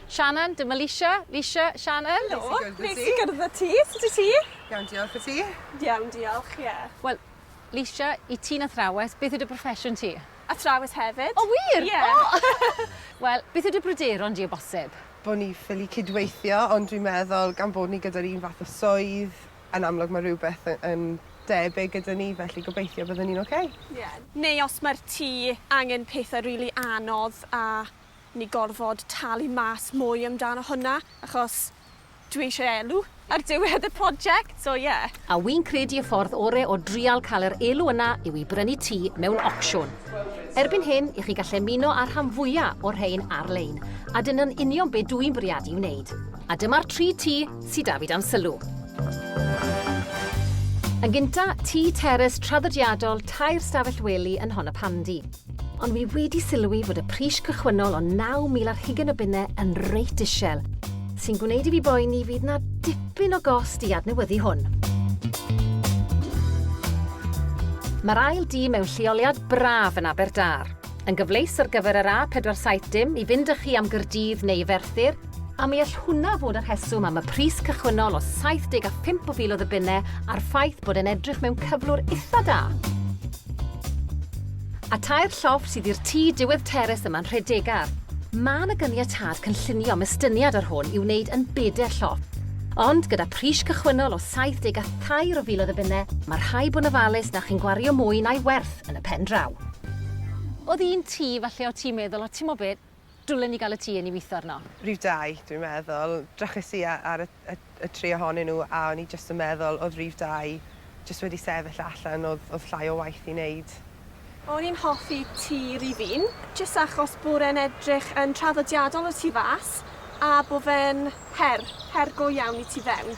Shannon, dyma Lisha. Lisha, Shannon. Helo. Neis i gwrdd â ti. Sut wyt ti? Iawn diolch, a ti? Iawn diolch, ie. Wel, Lisha, i ti'n athrawes, beth yw dy broffesiwn ti? Athrawes hefyd. O wir? Ie. O! Wel, beth yw dy bryderon di o bosib? Bo' ni ffili cydweithio ond dwi'n meddwl gan bod ni gyda'r un fath o swydd yn amlwg ma' rhywbeth y- yn debyg gyda ni felly gobeithio byddwn ni'n ocê. Ie. Neu os mae'r tŷ angen pethe rili anodd a ni gorfod talu mas mwy amdano hwnna achos dwi eisiau elw ar diwedd y prosiect, so ie. A wi'n credu y ffordd ore o drial cael yr elw yna yw i brynu tŷ mewn ocsiwn. Erbyn hyn, i chi gallu ymuno â'r rhan fwya o'r rhein ar-lein, a dyna'n union be dw i'n bwriadu wneud. A dyma'r tri tŷ sy 'da fi dan sylw. Yn gynta, tŷ teres traddodiadol tair stafell wely yn Nhonypandy. Ond wi wedi sylwi fod y pris cychwynnol o 9,000 ar hugain o bunne yn reit isiel, sy'n gwneud i fi boeni fydd 'na dipyn o gost i adnewyddu hwn. Mae'r ail dŷ mewn lleoliad braf yn Aberdâr. Yn gyfleus ar gyfer yr A470 i fynd â chi am Gaerdydd neu i Ferthyr, a mi all hwnna fod y rheswm am y pris cychwynnol o 75 o filoedd o bunne a'r ffaith bod e'n edrych mewn cyflwr itha da. A tair llofft sydd i'r tŷ diwedd teres yma'n Nhredegar. Mae 'na ganiatâd cynllunio am estyniad ar hwn i'w wneud yn bedair llofft. Ond gyda pris cychwynnol o 73 o filoedd o bunne, mae rhaid bod yn ofalus na chi'n gwario mwy na'i werth yn y pen draw. Oedd un tŷ falle o ti'n meddwl, o ti'n mo be, dwlen ni gael y tŷ hyn i weithio arno? Rhif dau, dwi'n meddwl. Drychais i ar y, y, y tri ohonyn nhw a o'n i jyst yn meddwl oedd rhif dau jyst wedi sefyll allan, oedd, oedd llai o waith i wneud. O'n i'n hoffi tŷ rhif un, jyst achos bod e'n edrych yn traddodiadol o tu fas a bod fe'n her, her go iawn i tu fewn.